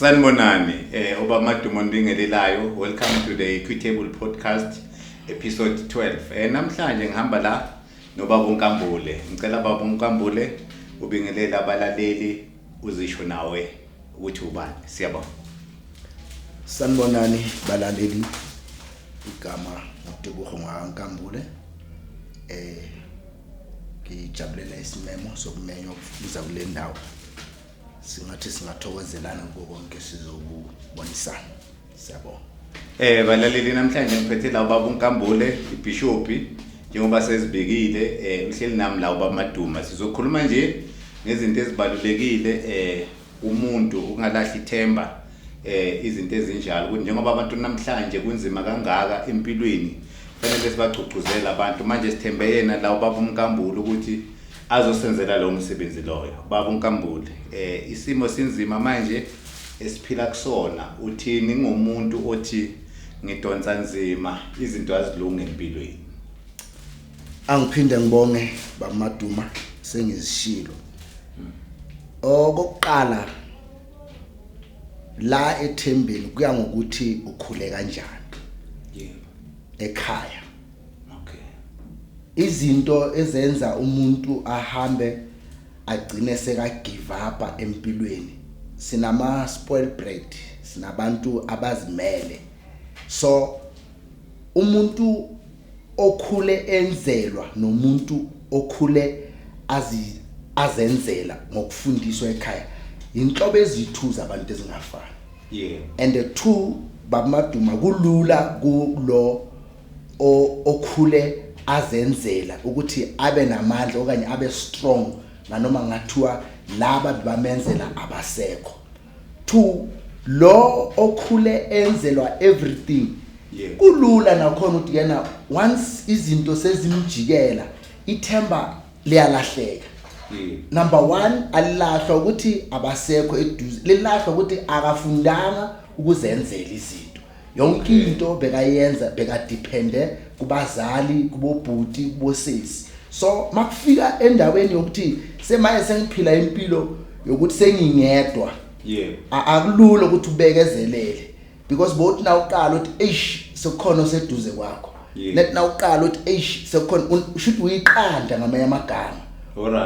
Sanibonani ubaba Madumo nibingelelayo. Welcome to the Equitable Podcast episode 12. Namhlanje ngihamba la nobaba uNkambule. Ngicela baba uNkambule ubingelele abalaleli, uzisho nawe ukuthi ubani. Siyabonga. Sanibonani balaleli, igama uTebogo Nkambule. Ngijabulela isimemo sokumenywa ukuza kule ndawo. Singathi singathokozelana kuko konke, sizokubonisana. Siyabonga. Balaleli, namhlanje ngiphethe la ubaba uNkambule, ibishop, njengoba sezibekile, uhleli nami la ubaba Maduma. Sizokhuluma nje ngezinto ezibalulekile, umuntu ungalahli ithemba, izinto ezinjalo, ukuthi njengoba abantu namhlanje kunzima kangaka empilweni, fanele sibagcugcuzele abantu. Manje sithembe yena la ubaba uNkambule ukuthi azosenzela lo msebenzi loyo. Baba uNkambule, isimo sinzima manje esiphila kusona. Uthini ngomuntu othi ngidonsa nzima, izinto azilunge empilweni? Angiphinde ngibonge baMaduma, sengizishilo. Okokuqala la ethembeni kuya ngokuthi ukhule kanjani ekhaya. Izinto ezenza umuntu ahambe agcine seka give up empilweni, sinama spoil brat, sinabantu abazimele. So umuntu okhule enzelwa nomuntu okhule azenzela ngokufundiswa ekhaya, inhlobo ezithu zabantu ezingafani. And the two, baMaduma, kulula kulo okhule azenzela ukuthi abe namandla okanye abe strong nanoma ngathiwa laba bamenzela abasekho. Two, lo okhule enzelwa everything, kulula nakhona ukuthi yena once izinto sezimjikela, ithemba liyalahleka. Number 1, alilahlwa ukuthi abasekho eduze, lilahlwa ukuthi akafundanga ukuzenzela izinto. Yonke into bekayenza bekadepende kubazali, kubobhuti, kubosesi. So makufika endaweni yokuthi semaye sengiphila impilo yokuthi sengingedwa, akulula ukuthi ubekezelele, because bothi na uqala uthi eish, sekukhona oseduze kwakho, net na uqala uthi eish, sekukhona, should uyiqanda ngamanye amagama.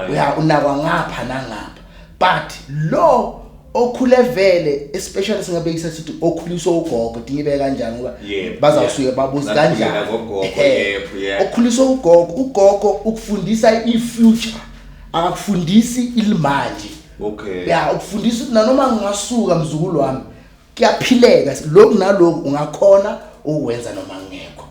Uya unakwa ngapha nangapha. But lo okhule vele, especially singabekisa sithi okhuliswa ugogo, dingibe kanjani ngoba bazawusuke babuza Zakhulela kanjani. kogogo, Okhuliswa ugogo, ugogo ukufundisa i-future, akakufundisi ilimanje. Ya, ukufundisa ukuthi nanoma ngingasuka mzukulu wami, kuyaphileka, lokhu naloku ungakhona ukwenza noma ngekho.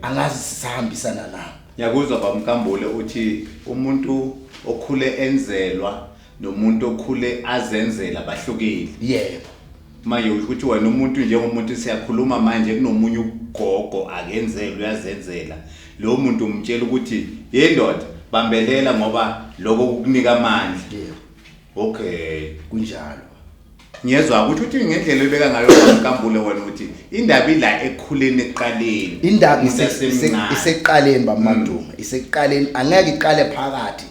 Angazi sisahambisana na. Ngiyakuzwa baMkambule, uthi umuntu okhule enzelwa nomuntu okhule azenzela bahlukile. Yebo. Manje usho ukuthi wena umuntu njengomuntu siyakhuluma manje, kunomunye ugogo akenzela, uyazenzela. Lo muntu umtshela ukuthi yendoda bambelela ngoba lokho kukunika amandla. Yebo. Kunjalo. Ngiyezwa ukuthi uthi ngendlela oyibeka ngayo Nkambule wena uthi indaba ila ekukhuleni ekuqaleni. Indaba Umuntu asemncane. Isekuqaleni baMaduma, isekuqaleni, angeke iqale phakathi.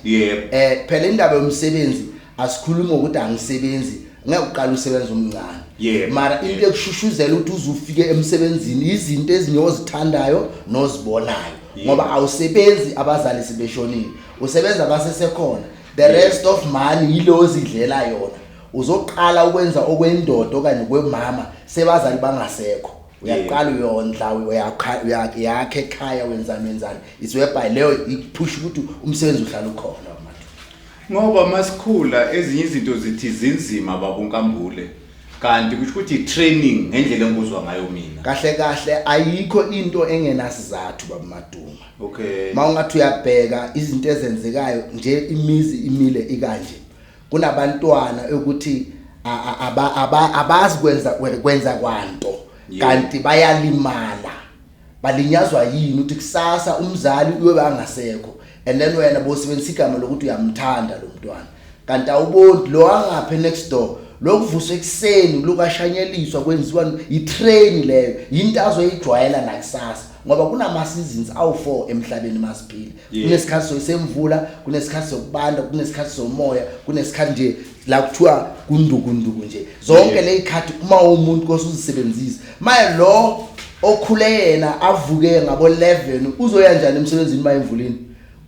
Phela indaba yomsebenzi asikhulumi ngokuthi angisebenzi, ngeke uqale usebenza umncane. Mara into ekushushuzela ukuthi uzufike emsebenzini izinto ezinye ozithandayo nozibonayo. Ngoba awusebenzi abazali sebeshonile, usebenza basesekhona. The rest of money yilo ozidlela yona. Uzoqala ukwenza okwendoda okanye kwemama sebazali bangasekho. Uyaqala uyondla, uyakha ekhaya, wenzani wenzani. It's whereby leyo ipush ukuthi umsebenzi uhlala ukhona manje. Ngoba masikhula ezinye izinto zithi zinzima baba uNkambule, kanti kusho ukuthi training ngendlela engikuzwa ngayo mina. Kahle kahle ayikho into engenasizathu baba Maduma. Mawungathi uyabheka izinto ezenzekayo nje, imizi imile ikanje. Kunabantwana ukuthi abazi kwenza kwanto, kanti bayalimala. Balinyazwa yini ukuthi kusasa umzali uyobe angasekho, and then wena bosebenzisa igama lokuthi uyamthanda lo mntwana, kanti awuboni lo angaphe next door lokuvuswa ekuseni lokashanyeliswa kwenziwa i-train leyo, into azoyijwayela nakusasa, ngoba kunama seasons awu4 emhlabeni masiphila. Kunesikhathi semvula, kunesikhathi sokubanda, kunesikhathi somoya, kunesikhathi nje La kuthiwa kundukunduku nje zonke lezikhathi uma umuntu kosuzisebenzisa. Maye lo okhule yena avuke ngabo 11 uzoya njani emsebenzini maye emvuleni?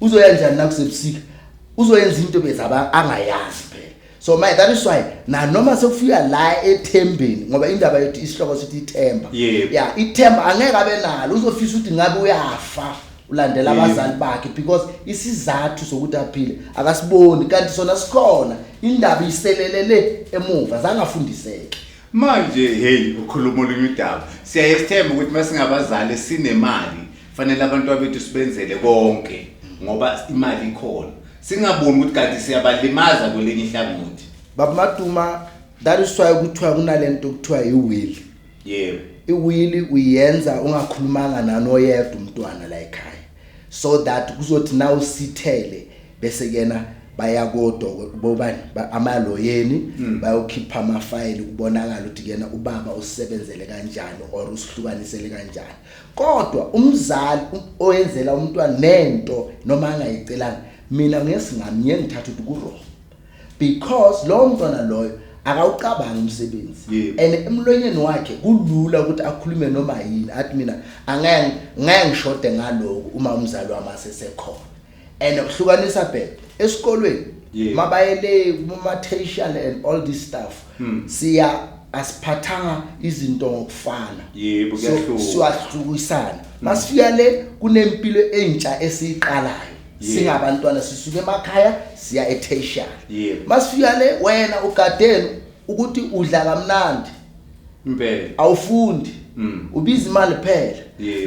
Uzoya njani nakusebusika? Uzoyenza into bezaba angayazi phela. So my that is why na noma sekufika la ethembeni, ngoba indaba yethu isihloko sithi ithemba. Yeah, ithemba angeke abe nalo, uzofisa ukuthi ngabe uyafa ulandela abazali bakhe, because isizathu sokuthi aphile akasiboni, kanti sona sikhona, indaba iselelele emuva, zangafundiseke. Manje hey, ukhuluma olunye udaba. Siyaye sithemba ukuthi masingabazali sinemali, fanele abantu bethu sibenzele konke ngoba imali ikhona, singaboni ukuthi kanti siyabalimaza kwelinye ihlangothi. Baba Maduma, that is why kuthiwa kunalento kuthiwa i-will. I-will uyenza ungakhulumanga nanoyedwa umntwana la ekhaya, so that kuzothi na usithele bese kena baya kodwa bobani amaloyeni bayokhipha amafayili, kubonakala ukuthi kena ubaba usebenzele kanjani or usihlukanisele kanjani. Kodwa umzali oyenzela umntwana nento noma angayicelanga, mina ngesingami ngiye ngithatha ukuthi ku-wrong, because lo mntwana loyo akawucabangi umsebenzi, and emlonyeni wakhe kulula ukuthi akhulume noma yini, athi mina angeke ngeke ngishode ngaloko uma umzali wami asesekhona. And ukuhlukanisa phela esikolweni, mabayele kuma tertiary and all this stuff, siya asiphathanga izinto ngokufana. Yebo, kuyahluka. Siyahlukisana. Masifika le kunempilo entsha esiyiqalayo. Singabantwana sisuke emakhaya siya e-tertiary. Masifika le wena ugadeni ukuthi udla kamnandi. Impela. Awufundi. Ubiza imali phela.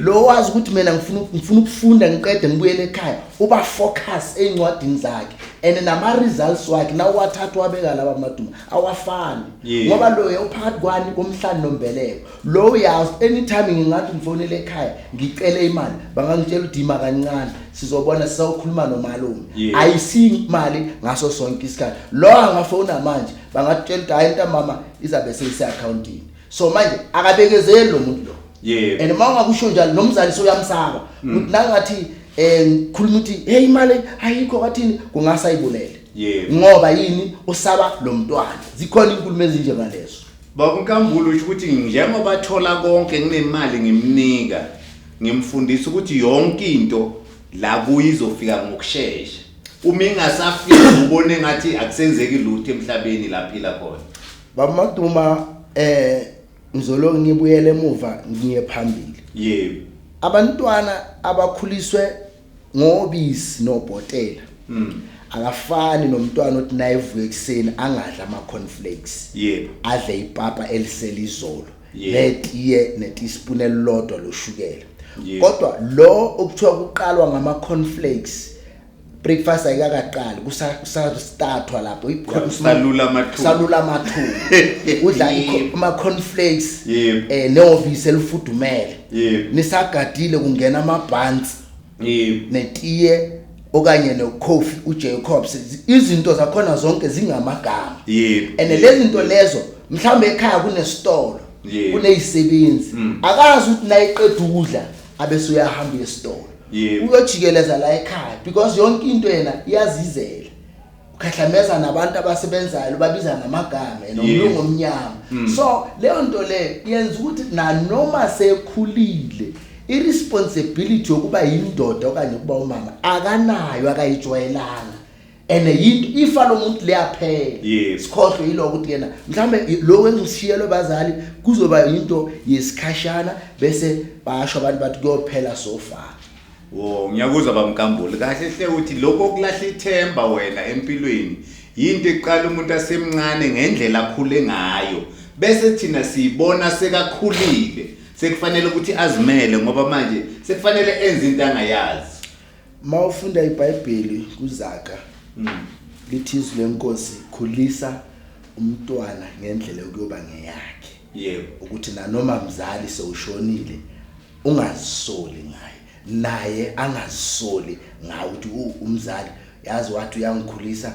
Lo wazi ukuthi mina ngifuna ukufunda ngiqede ngibuyele ekhaya, uba focus ezincwadini zakhe, and nama results wakhe nawathatha wabeka laba Maduma awafani. Ngoba lo uphakathi kwani komhlanje nombeleko. Lo uyazi anytime ngingathi ngifonele ekhaya ngicele imali, bangangitshela ukuthi ima kancane sizobona, sizokhuluma nomalume. Ayisi imali ngaso sonke isikhathi. Lo angafona manje bangatshela ukuthi hayi ntamama izabe seyise accountini. So manje akabekezeli lo muntu lo. And uma ungakusho njalo nomzali soyamsaba ukuthi nangathi ngikhuluma ukuthi hey imali ayikho kathini, kungasayibulele. Ngoba yini usaba lo mntwana. Zikhona inkulumo ezinjengalezo. Baba Nkambule, usho ukuthi njengoba thola konke nginemali ngimnika, ngimfundisa ukuthi yonke into la kuyizofika ngokusheshsha. Uma ingasafiki ubone ngathi akusenzeki lutho emhlabeni laphila khona. Baba Maduma, ngizolo ngibuyele emuva ngiye phambili. Abantwana abakhuliswe ngobisi nobhotela akafani nomntwana othi nayivuka ekseni angadla ama cornflakes, adle ipapa eliselizolo netiye neteaspoon elilodwa loshukela. Kodwa lo okuthiwa kuqalwa ngama cornflakes, breakfast ayikakaqali, kusastartwa lapho, Kusalula amathumbu. Kusalula amathumbu, udla ama cornflakes nehovisi elifudumele, nisagadile kungena amabhansi, netiye okanye necoffee uJacobs, izinto zakhona zonke zingamagama. And lezi zinto lezo mhlawumbe ekhaya kunesitolo, kunezisebenzi, akazi ukuthi nayiqeda ukudla abese uyahamba esitolo, uyojikeleza la ekhaya, because yonke into yena iyazizela. Ukhahlameza nabantu abasebenzayo, babiza ngamagama yena umlungu omnyama. So leyo nto le yenza ukuthi nanoma sekhulile irresponsibility yokuba yindoda okanye ukuba umama akanayo, akayijwayelanga. And yinto ifa lomuntu liyaphela. Sikhohlwe yiloko ukuthi yena mhlambe lokho engisishiyelwe bazali kuzoba into yesikhashana, bese basho abantu bathi kuyophela so far. Wo, ngiyakuzwa bamkambule kahle hle ukuthi lokho okulahla ithemba wena empilweni yinto eqala umuntu asemncane ngendlela akhule ngayo, bese thina siyibona sekakhulile, sekufanele ukuthi azimele ngoba manje sekufanele enze into angayazi. Mawufunda iBhayibheli kuZaka, lithi izwi lenkosi, khulisa umntwana ngendlela yokuyoba ngeyakhe. Ukuthi nanoma mzali sewushonile ungazisoli ngaye, naye angazisoli ngawe ukuthi umzali yazi wathi uyangikhulisa,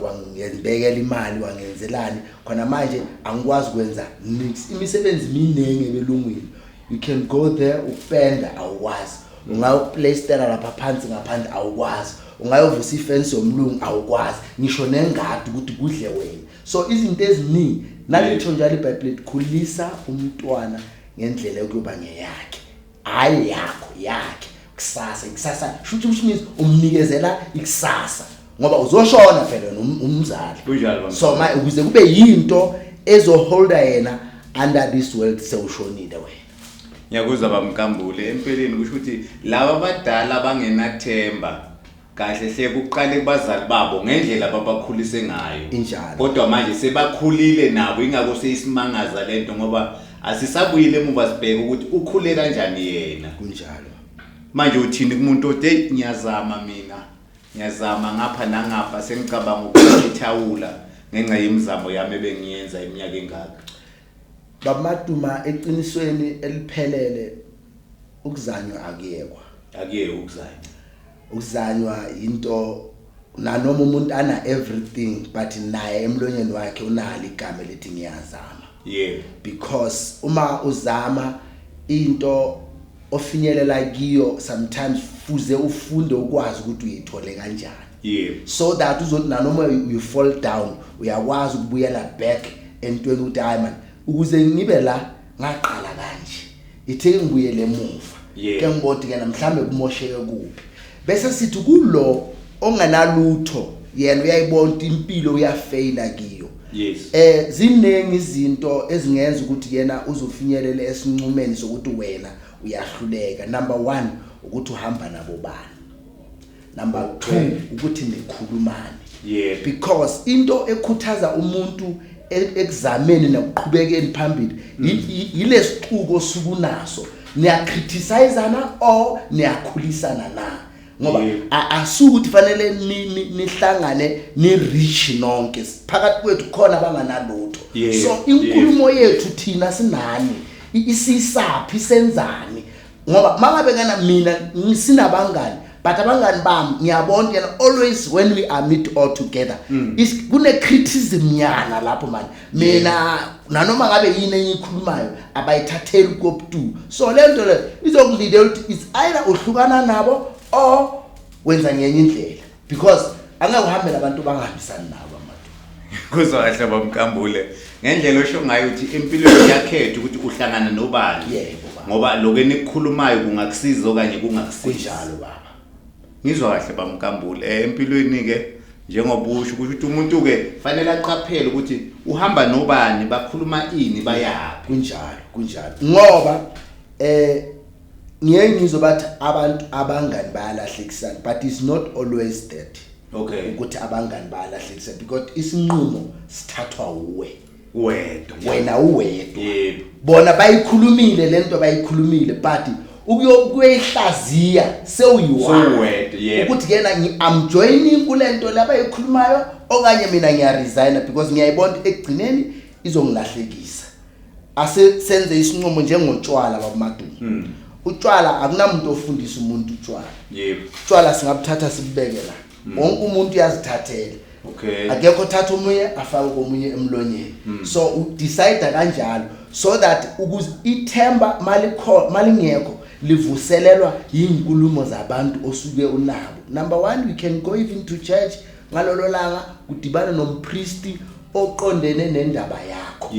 wangibekela imali, wangenzelani, khona manje angikwazi ukwenza nix. Imisebenzi miningi ebelungwini, you can go there ukupenda awukwazi, ungawuplastera lapha phansi ngaphandle awukwazi, Ungayovusa ifence yomlungu, awukwazi ngisho nengadi ukuthi kudle wena. So izinto eziningi nalitho njalo iBhayibheli likhulisa umntwana ngendlela yokuba ngeyakhe, hayi yakho, yakhe kusasa. Ikusasa shuthi, which means umnikezela ikusasa, ngoba uzoshona phela wena umzali. Kunjalo, baba. So ma ukuze kube yinto ezoholda yena under this world sewushonile wena. Ngiyakuzwa, bamkambule. Empeleni kusho ukuthi laba abadala abangenathemba kahle hle kuqale kubazali babo ngendlela ababakhulise ngayo. Injalo. Kodwa manje sebakhulile nabo, ingakho seyisimangaza lento, ngoba asisabuyile emuva sibheke ukuthi ukhule kanjani yena. Kunjalo. Manje uthini kumuntu othi, "Hey, ngiyazama mina, ngiyazama ngapha nangapha, sengicabanga ukuthatha ithawula ngenxa yemizamo yami ebengiyenza iminyaka engaka"? Bamaduma, eqinisweni eliphelele, ukuzanywa akuyekwa. Akuye ukuzanya. Ukuzanywa into nanoma umuntu ana everything, but naye emlonyeni wakhe unalo igama elithi ngiyazama. Because uma uzama into ofinyelela kiyo, sometimes fuze ufunde ukwazi ukuthi uyithole kanjani, so that uzothi nanoma you fall down, uyakwazi ukubuyela back entweni ukuthi, hayi man, ukuze ngibe la ngaqala kanje, ithe ngibuyele emuva, ke ngibona ke mhlambe kumosheke kuphi. Bese sithi kulo onganalutho, yena uyayibona ukuthi impilo uyafaila kiyo. Ziningi izinto ezingenza ukuthi yena uzofinyelela esincumeni sokuthi wena uyahluleka. Number 1, ukuthi uhamba nabo bani. Number 2, ukuthi nikhulumani. Because into ekhuthaza umuntu ekuzameni nokuqhubekeni phambili yilesixuko osukunaso. Niyacriticizeana or niyakhulisana na? Ngoba asukuthi fanele nihlangane ni rich nonke. Phakathi kwethu khona abanganalutho. So inkulumo yethu thina sinani, isisaphi, senzani? Ngoba mangabe kana mina sinabangani, but abangani bami ngiyabona yena, always when we are meet all together, is kune criticism nyana lapho man. Mina nanoma ngabe yini engiyikhulumayo, abayithatheli koptu. So lento le izokulidela ukuthi it's either uhlukana nabo or wenza ngenye indlela, because angeke uhambe nabantu bangahambisani nabo amadu. Kuzwa kahle, bamkambule, ngendlela osho ngayo ukuthi empilweni yakhetha ukuthi uhlangana nobani. Yebo, baba. Ngoba lokho enikukhulumayo kungakusiza okanye kungakusizi. Kunjalo, baba. Ngizwa kahle, bamkambule. Empilweni ke, njengoba usho, kusho ukuthi umuntu ke fanele aqaphele ukuthi uhamba nobani, bakhuluma ini, bayaphi. Kunjalo, kunjalo, ngoba ngiye ngizobathi abantu abangani bayalahlekisana, but it's not always that ukuthi abangani bayalahlekisana, because isinqumo sithathwa uwe. Wedwa. Wena uwedwa. Bona bayikhulumile lento, bayikhulumile, but ukuyokuyihlaziya sewuyiwa Sewuwedwa, yebo. ukuthi kena I'm joining kulento labayikhulumayo okanye mina ngiyaresigna, because ngiyayibona ukuthi ekugcineni izongilahlekisa. Ase senze isinqumo njengotshwala, babumadumo. Utshwala, akunamuntu ofundisa umuntu utshwala. Utshwala singabuthatha sibubeke la, wonke umuntu uyazithathela. Akekho othatha omunye afake komunye emlonyeni. So udecide kanjalo so that ukuze ithemba malikho malingekho livuselelwa izinkulumo zabantu osuke unabo. Number 1, we can go even to church ngalolo langa, kudibana nompristi oqondene nendaba yakho.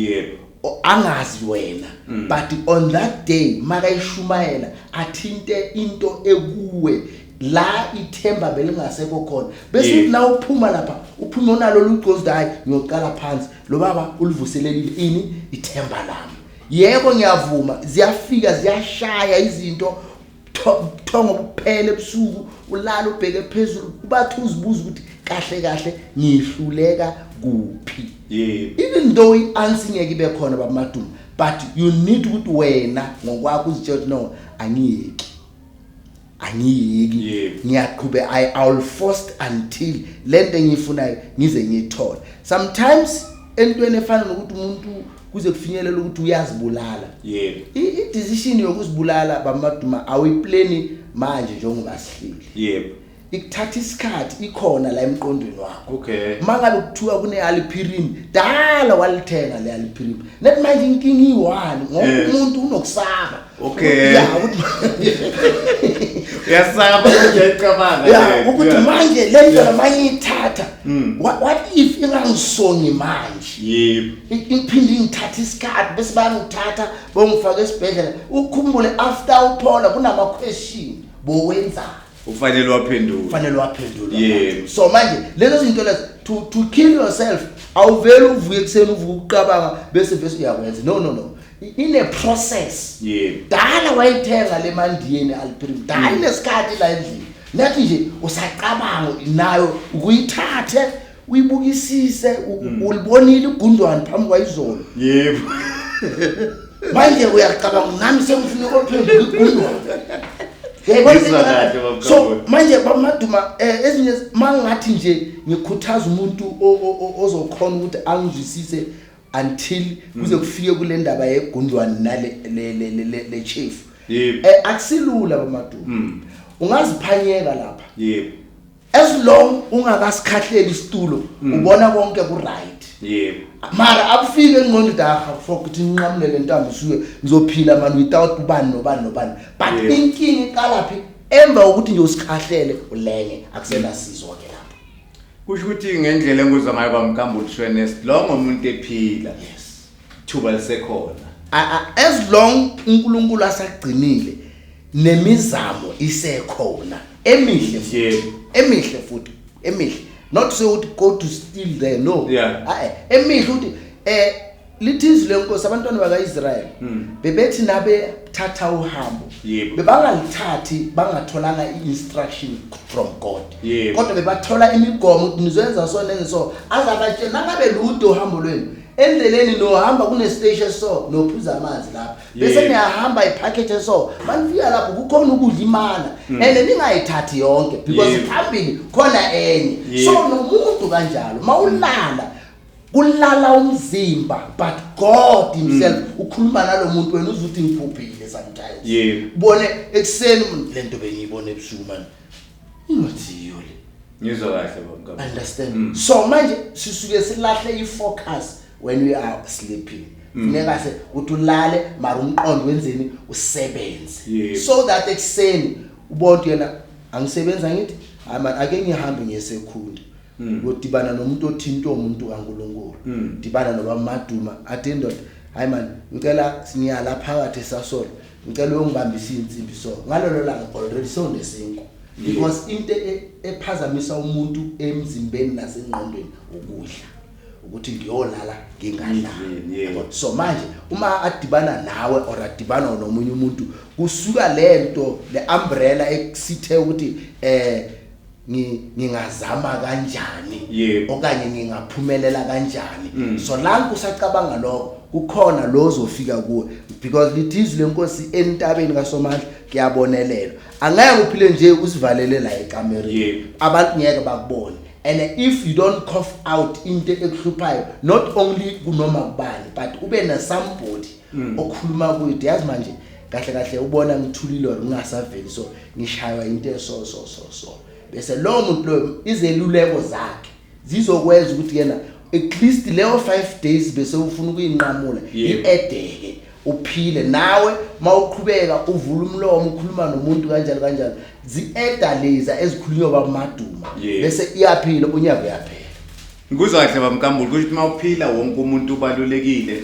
Angazi wena, but on that day makayishumayela athinte into ekuwe la ithemba belingasekho khona, bese uthi la uphuma lapha, uphuma unalo lugcozi, hayi, ngiyoqala phansi, lo baba ulivuselelile ini ithemba lami. Yebo, ngiyavuma, ziyafika ziyashaya izinto, thongo buphele ebusuku, ulala ubheke phezulu, ubathi uzibuza ukuthi kahle kahle ngihluleka kuphi. Even though i-answer ngeke ibe khona, babumadumo, but you need ukuthi wena ngokwakho uzitshela ukuthi no, angiyeki, angiyeki. Ngiyaqhubeka, I will force until lento engiyifunayo ngize ngiyithole. Sometimes entweni efana nokuthi umuntu kuze kufinyelele ukuthi uyazibulala, i-decision yokuzibulala, bamaduma, awuyiplani manje njengoba sihleli. Ikuthatha isikhathi, ikhona la emqondweni wakho. Mangabe kuthiwa kune Aliprim, dala walithenga le Aliprim, net manje inkinga iyi-one, ngoba umuntu unokusaba. Ya, ukuthi Yasaba uyacabanga. Ya, ukuthi manje le ndlela mangiyithatha, what if ingangisongi manje? Iphinde ingithatha isikhathi, bese bayangithatha bongifaka esibhedlela. Ukhumbule, after uphola kunama question bowenzani? Ufanele waphendula. Fanele waphendula. So manje lezo zinto lezo, to kill yourself, awuveli uvuke ekuseni, uvuke ukucabanga bese bese uyakwenza. No, no, no, ine process. Dala wayithenga le mandiyeni alprim, dala inesikhathi la endlini, nathi nje usacabanga nayo ukuyithathe, uyibukisise, ulibonile igundwane phambi kwayizolo. Manje uyacabanga, nami sengifuna ukuphendula igundwane. Uyayibona into Ngizwa enjalo? kahle, baba So Mkhambule. manje bamaduma, ezinye mangathi nje ngikhuthaza umuntu ozokhona ukuthi angizwisise until kuze kufike kule ndaba yegundwane nale le chief. Akusilula, bamaduma. Ungaziphanyeka lapha. As long ungakasikhahleli isitulo, ubona konke ku right. Mara akufike engqondo ukuthi aha, fuck, ukuthi nginqamule le ntambo usuke ngizophila man without ubani nobani nobani, but inkinga iqala phi? Emva kokuthi nje usikhahlele ulenge, akusena sizo ke lapho. Kusho ukuthi ngendlela engikuzwa ngayo, bamkambule, shwenes long umuntu ephila, thuba lisekhona. As long uNkulunkulu asagcinile, nemizamo isekhona emihle futhi. Emihle futhi, emihle, not say ukuthi go to steal there, no. Emihle ukuthi lithi izwi lenkosi, abantwana bakaIsrael bebethi nabe thatha uhambo, bebangalithathi bangatholanga i-instruction from God, kodwa bebathola imigomo ukuthi nizoyenza so nenze so, azabatshela nangabe lude uhambo lwenu, endleleni nohamba kune-station so nophuza amanzi lapha, bese niyahamba iphakethe so, manifika lapho kukhona ukudla imana, and ningayithathi yonke because phambili khona enye. So nomuntu kanjalo, mawulala kulala umzimba, but God himself ukhuluma nalo muntu, wena uzuthi ngiphuphile sometimes. Bone ekseni lento bengiyibona ebusuku man, ingathi yiyo le. Ngizwa kahle, baba. Understand? So manje sisuke silahle ifocus when we are sleeping. Funeka se uthi ulale, mara umqondo wenzeni? Usebenze, so that ekseni ubona yena angisebenza, ngithi hayi man, ake ngihambe ngiyesekhunda, ngodibana nomuntu othinta umuntu kaNkuluNkulu, dibana noba Maduma, athi indoda, hayi man, ngicela singiyala phakathi esasolo, ngicela uyongibambisa insimbi. So ngalolo langa already sewunesinkwa, because into ephazamisa umuntu emzimbeni nasengqondweni ukudla, ukuthi ngiyolala ngingadlanga. Yebo. So manje uma adibana nawe or adibana nomunye umuntu, kusuka lento, le umbrella ekusithe ukuthi ngingazama kanjani okanye ngingaphumelela kanjani. So la kusacabanga lokho, kukhona lo ozofika kuwe, because lithi izwi lenkosi, entabeni kaSomandla kuyabonelelwa. Angeke uphile nje usivalele la ekamereni, abantu ngeke bakubone. And if you don't cough out into ekuhluphayo, not only kunoma kubani, but ube na somebody okhuluma kuyo, yazi manje kahle kahle ubona ngithulile or ngingasaveli, so ngishaywa into eso so so so, bese lo muntu lo izeluleko zakhe zizokwenza ukuthi yena at least leyo 5 days bese ufuna ukuyinqamula, iedeke, uphile nawe. Mawuqhubeka uvula umlomo ukhuluma nomuntu kanjalo kanjalo, zi-eda leza ezikhulunywa bamaduma, bese iyaphila, unyaka uyaphela. Ngikuzwa kahle, bamkambule. Kusho ukuthi mawuphila wonke umuntu ubalulekile,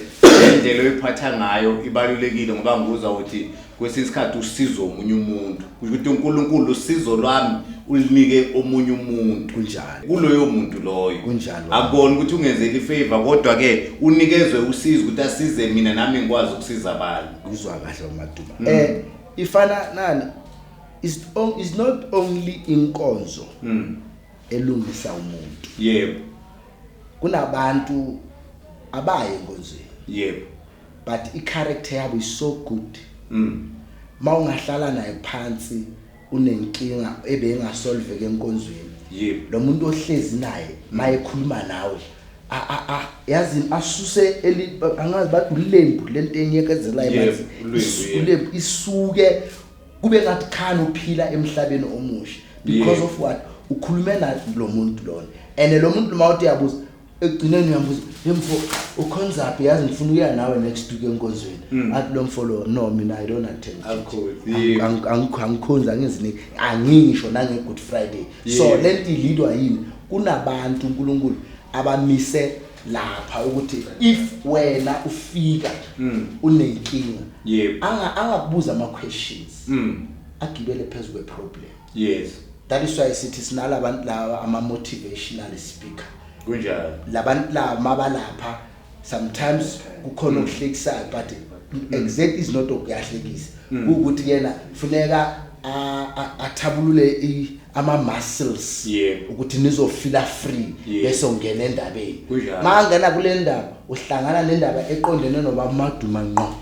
indlela oyiphatha ngayo ibalulekile, ngoba ngikuzwa ukuthi kwesinye isikhathi usizo omunye umuntu, kusho ukuthi uNkulunkulu usizo lwami ulinike omunye umuntu. Kunjalo. Kuloyo muntu loyo. Kunjalo. Akubona ukuthi ungenzela ifavor, kodwa ke unikezwe usizo ukuthi asize mina, nami ngikwazi ukusiza abanye. Ngizwa kahle, bamaduma. Ifana nani, is not only inkonzo elungisa umuntu. Kunabantu abaye enkonzweni, but i-character yabo is so good, mawungahlala naye phansi unenkinga ebengasolveka enkonzweni, lo muntu ohlezi naye mayekhuluma nawe, yazi asuse angazi bathi ulembu lento enyekezelayo, manzi. Ulembu, yebo. Ulembu isuke kube ngathi khani uphila emhlabeni omusha because of what ukhulume na lo muntu lona. And lo muntu mawuthi uyabuza Ekugcineni uyambuza, "Yemfo, ukhonzaphi? Yazi ngifuna ukuya nawe next week enkonzweni." Athi lo mfo lo, "No, mina I don't attend church." Akukhonzi. Angikhonzi, angiziniki, angisho nange Good Friday. So lento ilidwa yini? Kunabantu uNkulunkulu abamise lapha ukuthi if wena ufika unenkinga, angakubuza ama questions, agibele phezulu kwe problem. That is why sithi sinalabantu laba ama motivational speaker. Kunjalo. Labantu laba mabalapha, sometimes kukhona okuhlekisayo, but exact is not okuyahlekisa, ukuthi yena funeka athabulule ama muscles ukuthi nizofila free, bese ungena endabeni. Mangena kule ndaba, uhlangana nendaba eqondene noba Maduma ngqo.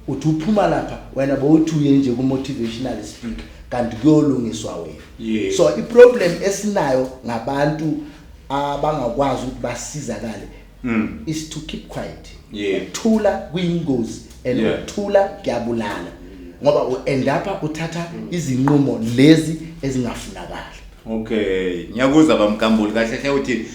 Uthi uphuma lapha, wena bowuthi uye nje ku motivational speaker, kanti kuyolungiswa wena. So i problem esinayo ngabantu abangakwazi ukuthi basizakale is to keep quiet. Ukuthula kuyingozi and ukuthula kuyabulala, ngoba u-end up uthatha izinqumo lezi ezingafunakali. Okay, ngiyakuzwa bamkambuli. Kahle hle uthi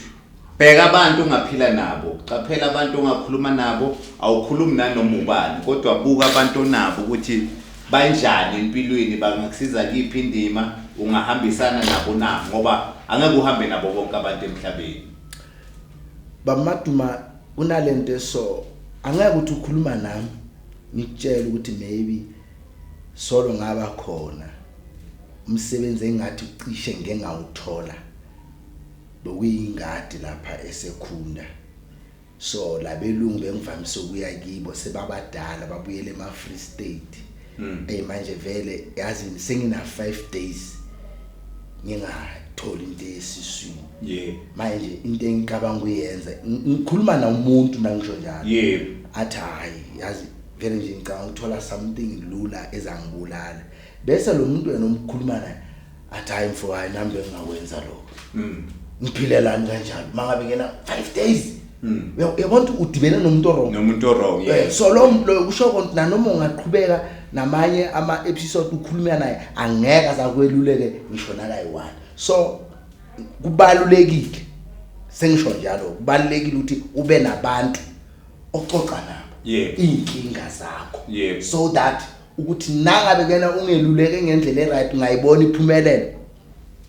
bheka abantu ongaphila nabo, qaphela abantu ongakhuluma nabo. Awukhulumi nanoma ubani, kodwa buka abantu onabo ukuthi banjani empilweni, bangakusiza kiphi indima, ungahambisana nabo na, ngoba angeke uhambe nabo bonke abantu emhlabeni. Bamaduma, kunalento eso angeke ukuthi ukhuluma nami ngikutshela ukuthi maybe solo ngaba khona umsebenzi engathi ucishe ngengawuthola bekuyingadi lapha esekhunda. So labelungu bengivamise ukuya kibo, sebabadala, babuyele ema Free State. Manje vele yazi sengina 5 days ngingatholi into esiswini. Manje into engicabanga ukuyenza, ngikhuluma nomuntu nangisho njalo, athi hayi, yazi vele nje ngicabanga ukuthola something lula ezangibulala. Bese lo muntu wena omkhuluma naye athi, "Hayi mfo, hayi nami bengingakwenza lokho." Ngiphilelani kanjalo mangabe ngena 5 days? Uyabona ukuthi udibene nomuntu wrong. Nomuntu wrong. So lo kusho konke, nanoma ungaqhubeka namanye ama episode ukhuluma naye, angeke azakweluleke ngisho nakayi-one. So kubalulekile, sengisho njalo, kubalulekile ukuthi ube nabantu oxoxa nabo iy'nkinga zakho, so that ukuthi nangabe kena ungeluleke ngendlela e-right, ungayibona iphumelelo.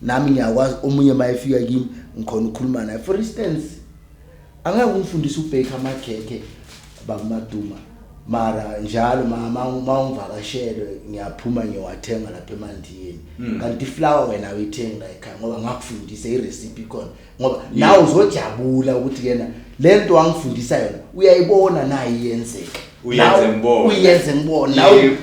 Nami ngiyakwazi, omunye mayefika kimi ngikhona ukukhuluma naye. For instance, angeke ungifundise ukubheka amakhekhe, bakumaduma, mara njalo ma ungivakashele ngiyaphuma ngiyowathenga lapha emandiyeni, kanti iflour wena uyithenga la ekhaya ngoba ngakufundisa irecipe khona, ngoba nawe uzojabula ukuthi kena lento wangifundisa yona uyayibona nayo iyenzeka. Uyenze ngibone. Uyenze ngibone.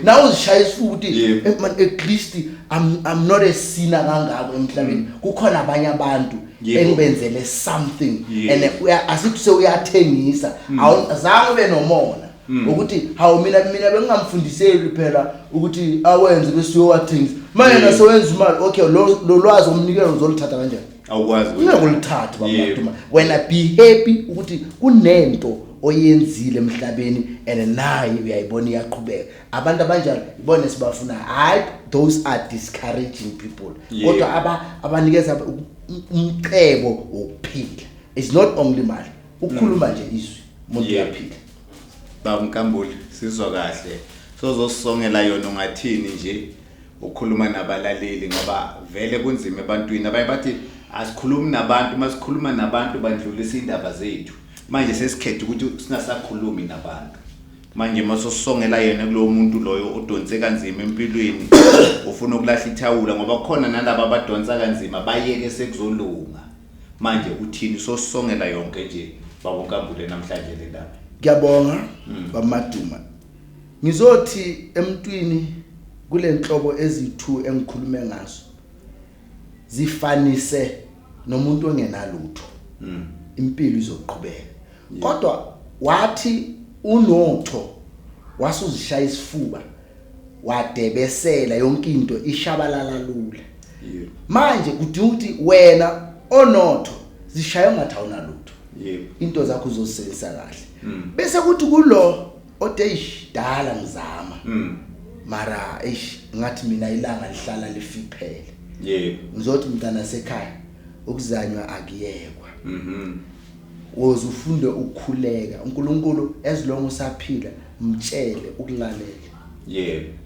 Nawe uzishaya isifuba ukuthi man, at least I'm not a sinner kangako emhlabeni, kukhona abanye abantu engibenzele something. And asithi sewuyathengisa, awuzange ube nomona ukuthi hawu, mina bengingamfundiseli phela ukuthi awenze bese uyowathengisa. Manje nasewenza imali, okay, lo lwazi omnikelo uzoluthatha kanjani? Awukwazi. Ungeke ulithathe, bamaduma. Wena be happy ukuthi kunento oyenzile emhlabeni and naye uyayibona iyaqhubeka. Abantu abanjalo ibone sibafuna, hayi those are discouraging people, kodwa abanikeza umcebo wokuphila. It's not only mali, ukukhuluma nje izwi umuntu uyaphila. Baba Nkambule, sizwa kahle. Sozosongela yona, ungathini nje ukukhuluma nabalaleli, ngoba vele kunzima ebantwini. Abanye bathi asikhulumi nabantu, masikhuluma nabantu bandlulisa indaba zethu. Manje sesikhetha ukuthi singasakhulumi nabantu. Manje masosongela yena kulowo muntu loyo odonse kanzima empilweni, ufuna ukulahla ithawula, ngoba kukhona nalabo abadonsa kanzima bayeke sekuzolunga. Manje uthini sosongela yonke nje, baba Nkambule, namhlanje le ndaba? Ngiyabonga, bamaduma. Ngizothi emntwini kule nhlobo ezi2 engikhulume ngazo, zifanise nomuntu ongenalutho, impilo izoqhubeka. Kodwa wathi unotho, wasuzishaya isifuba, wadebesela, yonke into ishabalala lula. Manje kudinga ukuthi wena onotho zishaya ungathi awunalutho, into zakho uzosebenzisa kahle. Bese kuthi kulo ode ish dala ngizama, mara eish ngathi mina ilanga lihlala lifiphele, ngizothi mntana sekhaya, ukuzanywa akuyekwa. Uze ufunde ukukhuleka uNkulunkulu, as long usaphila, mtshele ukulalela.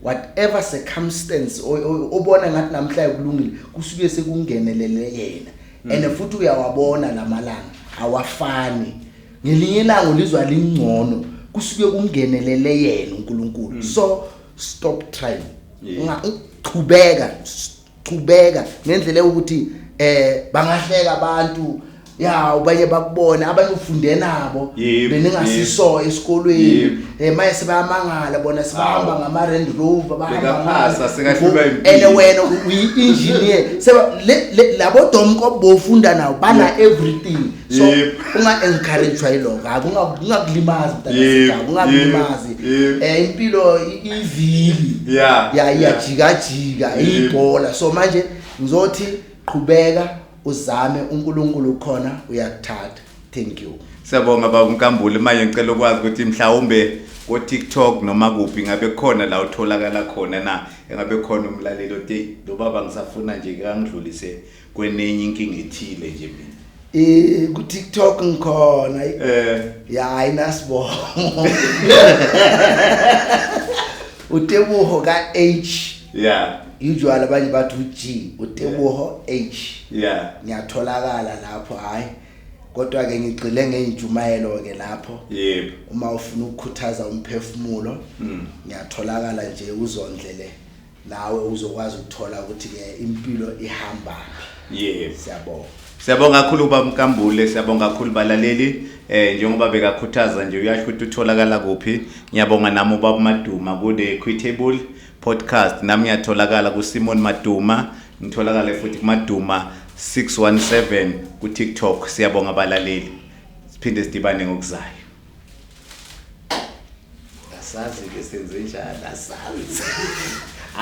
Whatever circumstance obona ngathi namhlanje kulungile, kusuke sekungenelele yena. And futhi uyawabona lamalanga awafani, ngelinye ilanga ulizwa lingcono, kusuke kungenelele yena uNkulunkulu. So stop trying. Chubeka, chubeka ngendlela yokuthi bangahleka abantu ya, abanye bakubona, abanye ufunde nabo beningasiso esikolweni. Manje sebayamangala bona sibahamba ngama Land Rover, bahamba Bekaphasa, ngani. Sekahlulwa impilo. And wena uyi-engineer, seba labo domko bofunda nawo bana everything, so unga encourage yilokho, akungakulimazi mntana sigaba, ungakulimazi. Impilo ivili ya, iyajikajika, ibhola. So manje ngizothi qhubeka uzame, uNkulunkulu khona uyakuthatha. Thank you. Siyabonga, baba uNkambule. Manje ngicela ukwazi ukuthi mhlawumbe ko TikTok noma kuphi ngabe khona la utholakala khona na, engabe khona umlaleli othi, "Lo baba ngisafuna nje kangidlulise kwenenye inkinga ethile nje mina"? Ku TikTok ngikhona. Ya, ayinasibongo, uTeboho ka H. Usually abanye bathi uG, uTeboho H. Ngiyatholakala lapho, hayi, kodwa ke ngigxile ngeinjumayelo ke lapho. Uma ufuna ukukhuthaza umphefumulo, ngiyatholakala nje, uzondlele nawe uzokwazi ukuthola ukuthi ke impilo ihamba. Siyabonga. Siyabonga kakhulu, baba Nkambule, siyabonga kakhulu, balaleli. Njengoba bekakhuthaza nje, uyasho ukuthi utholakala kuphi. Ngiyabonga nami ubaba Maduma ku The Equitable Podcast. Nami ngiyatholakala ku Simon Maduma, ngitholakala futhi kuMaduma 617 ku TikTok. Siyabonga, balaleli. Siphinde sidibane ngokuzayo. Asazi ke senze njani, asazi.